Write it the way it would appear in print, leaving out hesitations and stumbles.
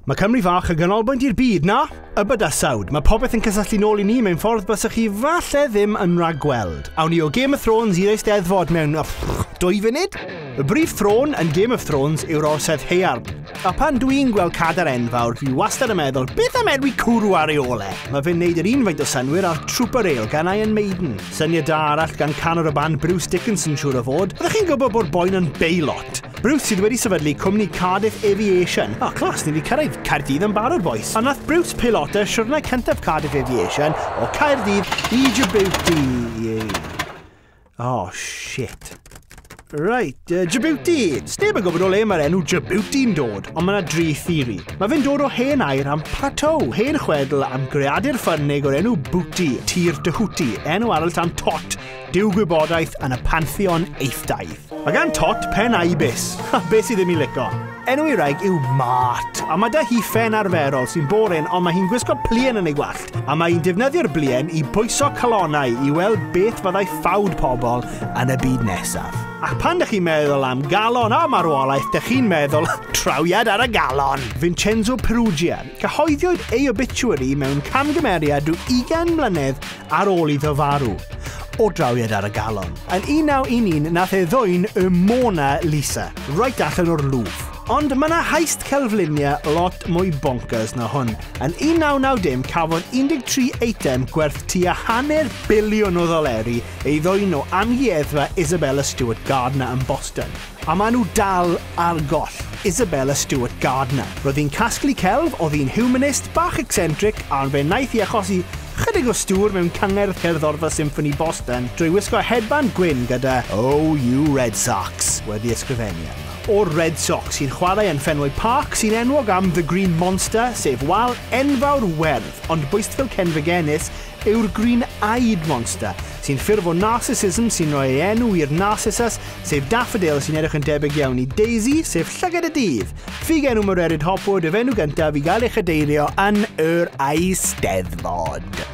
Mae Cymru fach yn ganolbwynt i'r byd, na? Y bydysawd. Mae popeth yn cysylltu nôl i ni mewn ffordd bysach chi falle ddim yn rhagweld. Awn ni o Game of Thrones i'r Eisteddfod mewn 2 funud? Y brif thrôn yn Game of Thrones yw'r orsedd haearn. A pan dwi'n gweld cadair enfawr, dwi wastad yn meddwl, beth am enwi cwrw ar ei ôl e? Mae fe'n neud yr un faint o synnwyr â'r Trooper Ale gan Iron Maiden. Syniad da arall gan canwr y band Bruce Dickinson siŵr o fod. Ydych chi'n gwybod bod boi'n yn beilot? Bruce sydd wedi sefydlu cwmni Cardiff Aviation. O, clas, ni wedi cyrraedd Caerdydd yn barod, boys. A nath Bruce peilota siwrnai cyntaf Cardiff Aviation o Caerdydd i Djibouti. Oh, shit. Right, Djibouti. Sneb yn gwybod o le mae'r enw Djibouti'n dod, ond mae yna dri theori. Mae fe'n dod o hen air am plateau, hen chwedl am greadur ffyrnig o'r enw Booty, tir Djibouti, enw arall am Tot, duw gwybodaeth yn y Pantheon Eifftaidd. Mae gan Tot pen ibis, beth sydd ddim i lico. Enw ei wraig yw Mart, a mae da hi ffen arferol sy'n boring, ond mae hi'n gwisgo pluen yn ei gwallt, a mae hi'n defnyddio'r bluen i bwyso calonnau i weld beth fyddai ffawd pobl yn y byd nesaf. Ac pan dych chi'n meddwl am galon a marwolaeth, dych chi'n meddwl trawiad ar y galon. Vincenzo Perugia. Cyhoeddwyd ei obituary mewn camgymeriad rhyw 20 mlynedd ar ôl iddo farw. O drawiad ar y galon. Yn 1911 nath e ddwyn y Mona Lisa, right allan o'r Louvre. Ond mae yna heist celfluniau lot mwy bonkers na hwn. Yn 1990 cafodd 13 eitem gwerth tua $500 biliwn ei ddwyn o amgueddfa Isabella Stewart Gardner yn Boston. A maen nhw dal ar goll. Isabella Stewart Gardner. Roedd hi'n casglu celf, oedd hi'n humanist, bach eccentric, a fe wnaeth hi achosi chydig o stŵr mewn cyngerdd cerddorfa Symphony Boston drwy wisgo headband gwyn gyda "Oh You Red Sox" wedi ysgrifennu arno. O'r Red Sox sy'n chwarae yn Fenway Park sy'n enwog am The Green Monster, sef wal enfawr werdd, ond bwystfil cenfigenus yw'r Green Eyed Monster, sy'n ffurf o narcissism sy'n rhoi ei enw i'r Narcissus, sef daffodil sy'n edrych yn debyg iawn i Daisy, sef llygad y dydd. Ffug enw Mererid Hopwood, y fenyw gyntaf i gael ei chadeirio yn yr Eisteddfod.